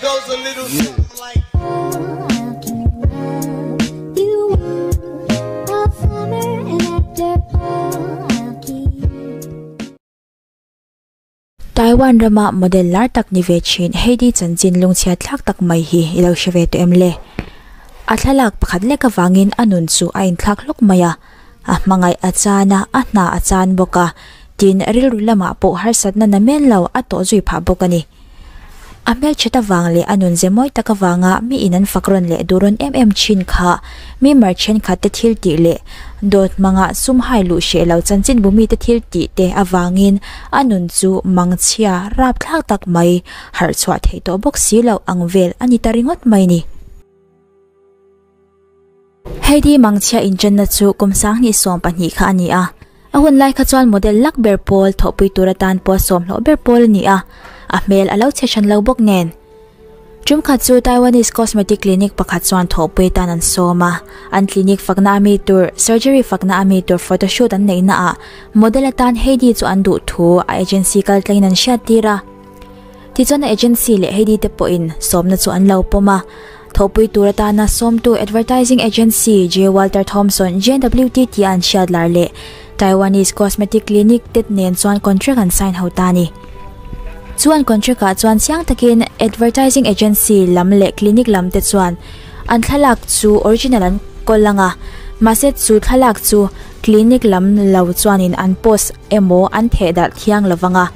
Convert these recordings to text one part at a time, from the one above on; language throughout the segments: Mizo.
goes a little something like. Taiwan rama model lar tak ni ve thin Heidi chanchin lungchhiat thlak tak mai hi i lo hre ve tawh em le? A thlalak pakhat lek avangin a nun chu a inthlak hlawk mai a, a hmangaih a chan a, a hna a chan bawk a, tin rilru lamah pawh harsatna na men lo a tawh zui phah bawk a ni. A hmelthat avang leh a nun ze mawi tak avanga mi in an fak rawn leh duh rawn em em thin kha mi mar thenkhat te thil tih leh dawt hmanga sum hai luh hreh lo chanchinbu mite thil tih te avangin a nun chu mangchhia rapthlak tak mai harh chhuah theih tawh bawk si loh ang vel a ni ta ringawt mai ni. Heidi mangchhia inṭanna chu kum 2012 kha a ni a. A hun lai kha chuan model lak ber pawl thawhpui tur atan pawh sawmhlawh ber pawl a ni a, a hmel a lo chhe hran lo bawk nen. Tum khat chu Taiwanese cosmetic clinic pakhat chuan thawhpui atan an sawm a, an clinic fakna a mi tur, surgery fakna a mi tur photoshoot an neihna ah model atan Heidi chu an duh thu a agency kaltlangin an hriattir a. Tichuan a agency leh Heidi te pawhin sawmna chu an lo pawm a. Thawhpui tur atana sawmtu advertising agency J. Walter Thompson, JWT, tia an hriat lar leh Taiwanese cosmetic clinic te nen chuan contract an sign ho ta a ni. Chu an contract ah chuan chiang takin advertising agency lam leh clinic lam te chuan an thlalak chu original an kawl ang a, mahse chu thlalak chu clinic lam lo chuanin an post emaw an thehdarh thiang lovang a.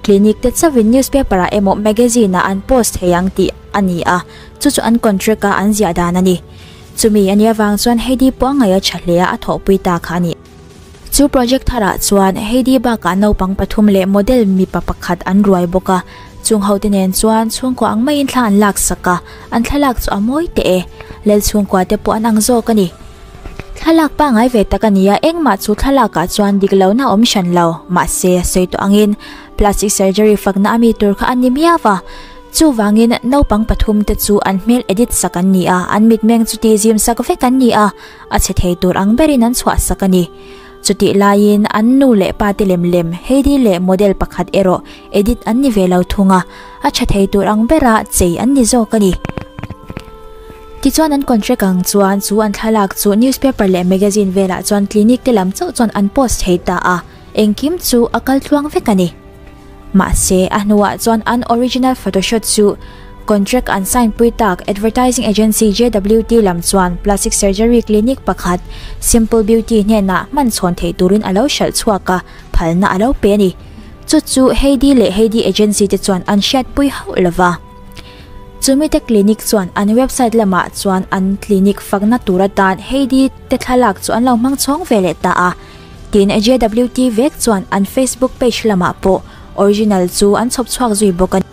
Clinic te chauhin newspaper ah emaw magazine ah an post thei ang tih a ni a, chu chu an contract a an ziah dan a ni. Chumi a nih avang chuan Heidi pawh a ngaih a tha hle a, a thawhpui ta kha a ni. Chu project tharah chuan Heidi bakah naupang pathum leh model mipa pakhat an ruai bawk a, chung hote nen chuan chhungkua ang maiin thla an lak sak a, an thlalak chu a mawi teh e. Lal chhungkua te pawh an ang zawk a ni. Thlalak pangngai ve tak a ni a, engmah chu thlalakah chuan dik lohna a awm hran lo. Mahse, sawi tawh angin plastic surgery fakna a mi tur kha a ni miau a. Chuvangin, naupang pathum te chu an hmel edit sak an ni a, an mitmeng chu tihzim sak vek an ni a, a chhe thei tur ang berin an chhuah sak a ni. Chutih laiin, an nu leh pa te lem lem, Heidi leh model pakhat erawh edit an ni ve lo thung a, a tha thei tur ang bera chei an ni zawk a ni. Tichuan an contract ang chuan chu an thlalak chu newspaper leh magazine velah chuan clinic te lam chauh chuan an post thei ta a, engkim chu a kal tluang vek a ni. Mahse, a hnuah chuan an original photoshoot chu contract an sign pui tak advertising agency JWT lam chuan plastic surgery clinic pakhat Simple Beauty hnenah hman chhawn theih turin a lo hralh chhuak a, phalna a lo pe a ni. Chu chu Heidi leh Heidi agency te chuan an hriatpui hauh lova. Chumite clinic chuan an website lamah chuan an clinic fakna tur atan Heidi te thlalak chu an lo hmang chhawng ve leh ta a. Tin, JWT vek chuan an Facebook page lamah pawh original chu an chhawp chhuak zui bawk a ni.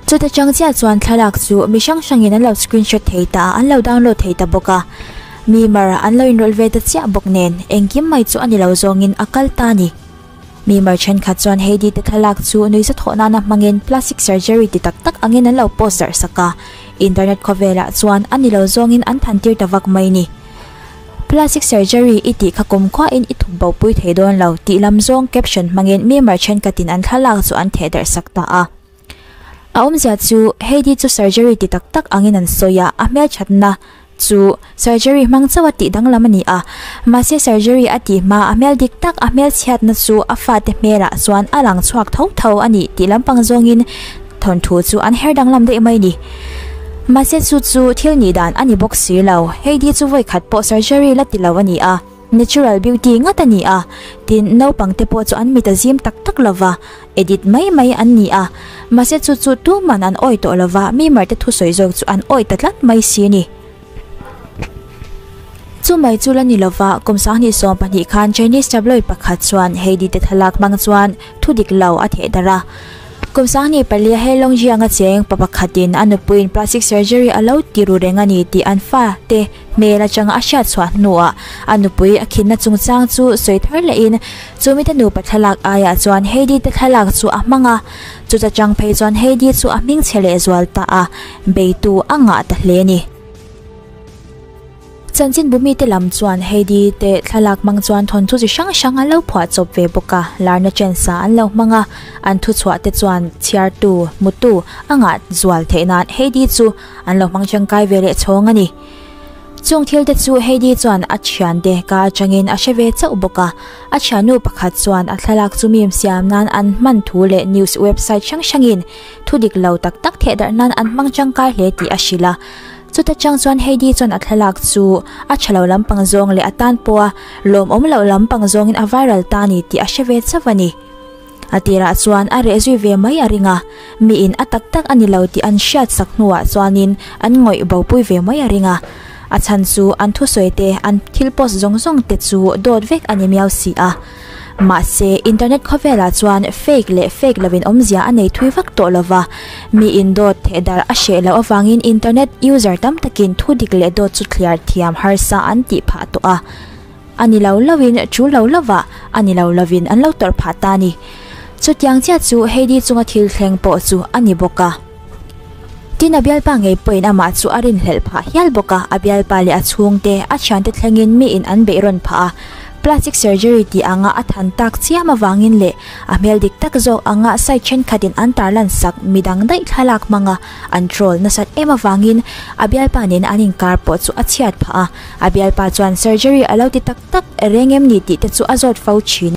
Chuta chang chiah chuan thlalak chu mi hrang hrangin an lo screenshot thei ta a, an lo download thei ta bawk a. Mi mar an lo inrawlh ve ta chiah bawk nen, engkim mai chu a ni lo zawngin a kal ta a ni. Mi mar thenkhat chuan Heidi te thlalak chu nuihza thawh nana hmangin plastic surgery ti tak tak angin an lo post darh sak a, internet khawvelah chuan a ni lo zawngin an than tir ta vak mai ni. Plastic surgery i tih kha kumkhuain i thup bo pui thei dawn lo tih lam zawng caption hmangin mi mar thenkhatin an thlalak chu an theh darh sak ta a. A awmzia chu Heidi chu surgery ti tak tak angin an sawi a, a hmelthatna chu surgery hmang chauh a tih danglam a ni a. Mahse surgery a tih hma a hmel dik tak a hmelchhiatna chu a fate hmelah chuan a lang chhuak tho tho a ni tih lampang zawngin thawnthu chu an her danglam daih mai ni. Mahse chu chu thil nih dan a ni bawk si lo, Heidi chu vawikhat pawh surgery la ti lo a ni a. Natural beauty ngat a ni a, tin naupang te pawh chu an mit a zim tak tak lova, edit mai mai an ni a, mahse chu chu tuman an awih tawh lova, mi marte thusawi zawk chu an awih ta tlat mai si a ni. Chu mai chu la ni lova, kum 2012 khan Chinese tabloid pakhat chuan Heidi te thlalak hmang chuan thu dik lo a theh darh a. Kum 24 he Longjiang a cheng pa pakhatin a nupuiin plastic surgery a lo ti ru reng a ni tih an fa te hmel atanga a hriat chhuah hnuah a nupui a khinna chungchang chu sawi thar lehin chumite nupa thlalak aiah chuan Heidi te thlalak chu a hmang a, chuta chang phei chuan Heidi chu a hming chhe leh zual ta a, beitu a ngah ta hle a ni. Chanchinbu mite lam chuan Heidi te thlalak hmang chuan thawnthu chi hrang hrang an lo phuah chawp ve bawk a, larna chance-ah an lo hmang a, an thuchhuah te chuan chhiartu, hmutu a ngah zual theih nan Heidi chu an lo hmang tangkai ve leh chhawng a ni. Chung thil te chu Heidi chuan a thiante ka atangin a hre ve chauh bawk a, a thiannu pakhat chuan a thlalak chu mim siam nan an hman thu leh news website hrang hrangin thu dik lo tak tak thehdarh nan an hmang tangkai hle tih a hrilh a. Chuta chang chuan Heidi chuan a thlalak chu a tha lo lampang zawng leh a tan pawha lawmawm loh lampang zawngin a viral ta ni tih a hre ve chauh a ni. A tirah chuan a reh zui ve mai a ring a, miin a tak tak a ni lo tih an hriat sak hnuah chuanin an ngawih bopui ve mai a ring a. A chhan chu an thusawi te, an thil post zawng zawng te chu dawt vek a ni miau si a. Mahse, internet khawvelah chuan fake leh fake lovin awmzia a nei thui vak tawh lova, miin dawt thehdarh a hreh loh avangin internet user tam takin thu dik leh dawt chu thliar thiam harsa an tih phah tawh a. A ni lo lovin thu lo lovah a ni lo lovin an lo tawrh phah ta a ni. Chutiang chiah chu Heidi chunga thil thleng pawh chu a ni bawk a. Tin a bialpa ngei pawhin amah chu a rinhlelh phah hial bawk a, a bialpa leh a chhungte, a thiante thlengin miin an beih rawn phah a. Plastic surgery tih anga a than tak chiam avangin leh a hmel dik tak zawk anga site thenkhatin an tarlan sak midang daih thlalak hmanga an troll nasat em avangin a bialpa nena an inkar pawh chu a chhiat phah a. A bialpa chuan surgery a lo ti tak tak reng em ni tih te chu a zawt fo thin.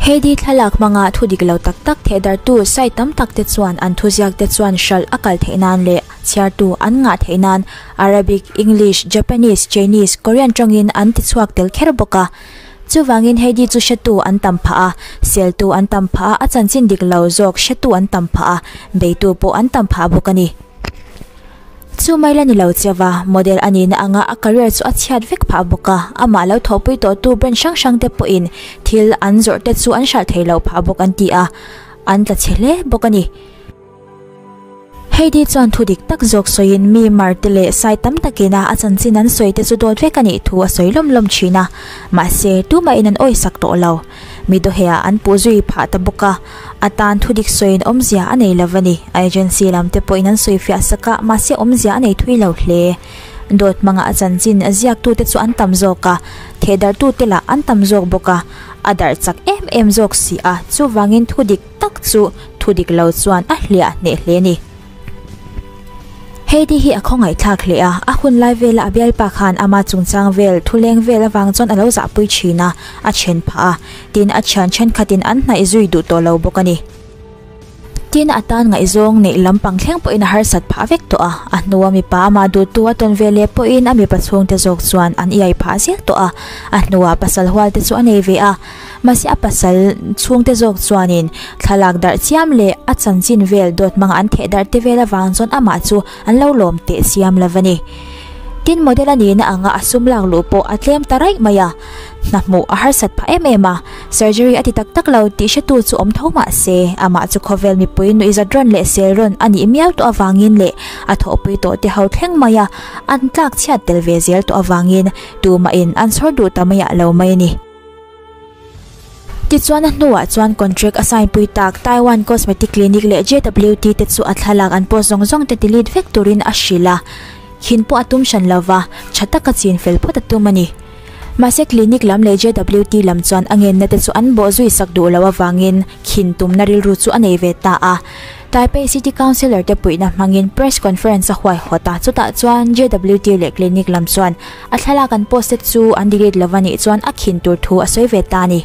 Heidi thlalak hmanga thu dik lo tak tak thehdartu site tam tak te chuan an thuziak te chuan hralh a kal theih nan leh chhiartu an ngah theih nan Arabic, English, Japanese, Chinese, Korean tawngin an tichhuak tel kher bawk a. Chuvangin Heidi chu hretu an tam phah a, seltu an tam phah a, a chanchin dik lo zawk hretu an tam phah a, beitu pawh an tam phah bawk a ni. Chu mai la ni lo chiah va, model a nihna anga a career chu a chhiat vek phah bawk a, amah lo thawhpui tawhtu brand hrang hrang te pawhin thil an zawrh te chu an hralh thei lo phah bawk an ti a, an tla chhe hle bawk a ni. Heidi chuan thu dik tak zawk sawiin mi mar te leh sai tam takin a a chanchin an sawi te chu dawt vek a nih thu a sawi lawm lawm thin a, mahse tumahin an awisak tawh lo. Mi dawheh an puh zui phah ta bawk a, a tan thu dik sawiin awmzia a nei lo a ni. A agency lam te pawhin an sawi fiah sak a, mahse awmzia a nei thui lo hle. Dawt hmanga a chanchin ziaktute chu an tam zawk a, thehdarhtute lah an tam zawk bawk a, a darh chak em em zawk si a, chuvangin thu dik tak chu thu dik lo chuan a hliah hneh hle a ni. Heidi hi a khawngaihthlak hle a, a hun lai vela a bialpa khan ama chungchang vel thuleng vel avang chuan a lo zahpui thin a, a then phah a, tin a thian thenkhatin an hnaih zui duh tawh lo bawk a ni. Tin a tan ngaihzawng neih lampang thleng pawhin a harsat phah vek tawh a, a hnua mipa amah duhtu a tawn ve leh pawhin a mipa chhungte zawk chuan an iai phah zel tawh a, a hnuah pasal hual te chu a nei ve a. Mahse a pasal chhungte zawk chuanin thlalak darh chiam leh a chanchin vel dawt hmanga an theh darh te vel avang chuan amah chu an lo lawm teh chiam lo a ni. Tin model a nihna anga a sum lak luh pawh a tlem ta raih mai a, hna hmuh a harsat phah em em a, surgery a ti tak tak lo tih hretu chu awm tho mah se amah chu khawvel mipui nuihzat rawn leh sel rawn a nih miau tawh avangin leh a thawhpui tawh te ho thleng mai a, an tlak chhiat tel ve zel tawh avangin tumahin an chhawr duh ta maiah lo mai a ni. Tichuan a hnuah chuan contract a sign pui tak Taiwan Cosmetic Clinic leh JWT te chu a thlalak an post zawng zawng te delete vek turin a hrilh a, khin pawh a tum hran lova, tha taka chin fel phawt a tum a ni. Mahse clinic lam leh JWT lam chuan a ngenna te chu an bawh zui sak duh loh avangin khin tumna rilru chu a nei ve ta a. Taipei City Councillor te puihna hmangin press conference a huaihawt a, chutah chuan JWT leh clinic lam chuan A thlalak an post te chu an delete lo a nih chuan a khin tur thu a sawi ve ta a ni.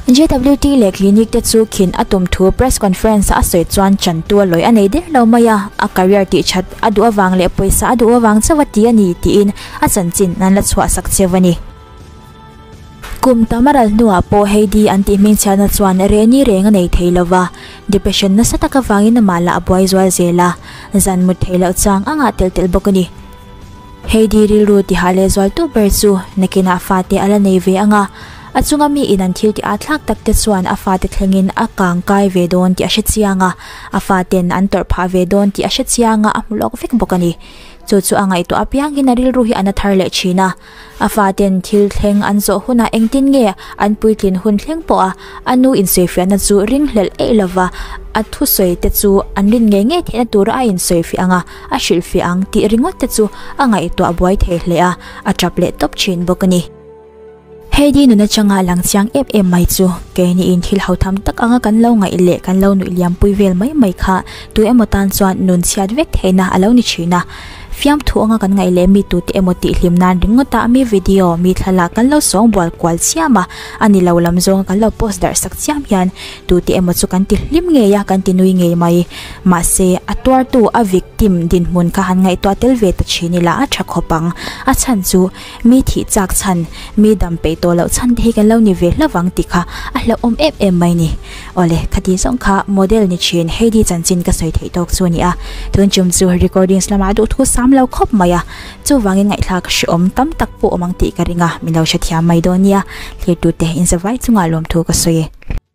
JWT leh clinic te chu khin a tum thu press conference a a sawi chuan chantu a lawi a nei der lo mai a, a career tih that a duh avang leh pawisa a duh avang chauh a ti a ni tiin a chanchin an la chhuah sak cheu a ni. Kum tam a ral hnuah pawh Heidi an tih hmingchhiatna chuan rehni reng a nei thei lo va, depression nasa tak avangin amah lah a buai zual zel a, zan mut theih loh chang a ngah telh telh bawk a ni. Heidi rilru tihah leh zualtu ber chu nakinah fate a la nei ve ang a, a chunga mi in an thil tih ah thlak tak te chuan a fate thlengin a kang kai ve dawn tih a hre chiang a, a faten an tawrh phah ve dawn tih a hre chiang a, a hmu lawk vek bawk a ni. Chu chu a ngaihtuah apiangin a rilru hi a na thar leh thin a. A faten thil thleng an zawh hunah engtin nge an puitlin hun thleng pawh a a nu insawifiahna chu ringhlelh eih lova a thusawi te chu an rin ngei ngei theihna tura a insawifiah ang a, a hrilhfiah ang tih ringawt te chu a ngaihtuah buai thei hle a, a tap leh tawp thin bawk a ni. Heidi nun atanga lang chiang em em mai chu keini in thil hautham tak anga kan lo ngaih leh kan lo nuih liampui vel mai mai kha tu emaw tan chuan nun chhiat vek theihna a lo ni thin a. Fiamthu anga kan ngaih leh mi tute emaw tih hlim nan ringawt a mi video mi thlalak kan lo sawng bual kual chiam a, a ni lo lam zawnga kan lo post darh sak chiam hian tute emaw chu kan ti hlim ngei a kan ti nui ngei mai. Mahse, a tuartu a victim dinhmun kha han ngaihtuah tel ve ta thin ila a tha khawp ang. A chhan chu Mi thih chak chhan, mi dam peih tawh loh chhan te hi kan lo ni ve hlauh ang tih kha a hlauhawm em em mai ni. Awle, khati zawng kha model ni thin Heidi chanchin ka sawi theih tawk chu a ni a. Tun chum chu recordings lamah duhthu sam lo khawp mai a, chuvangin ngaihthlak hrehawm tam tak pawh awm ang tih ka ring a, min lo hrethiam mai dawn nia. Thlirtute inzavai chungah lawmthu ka sawi e.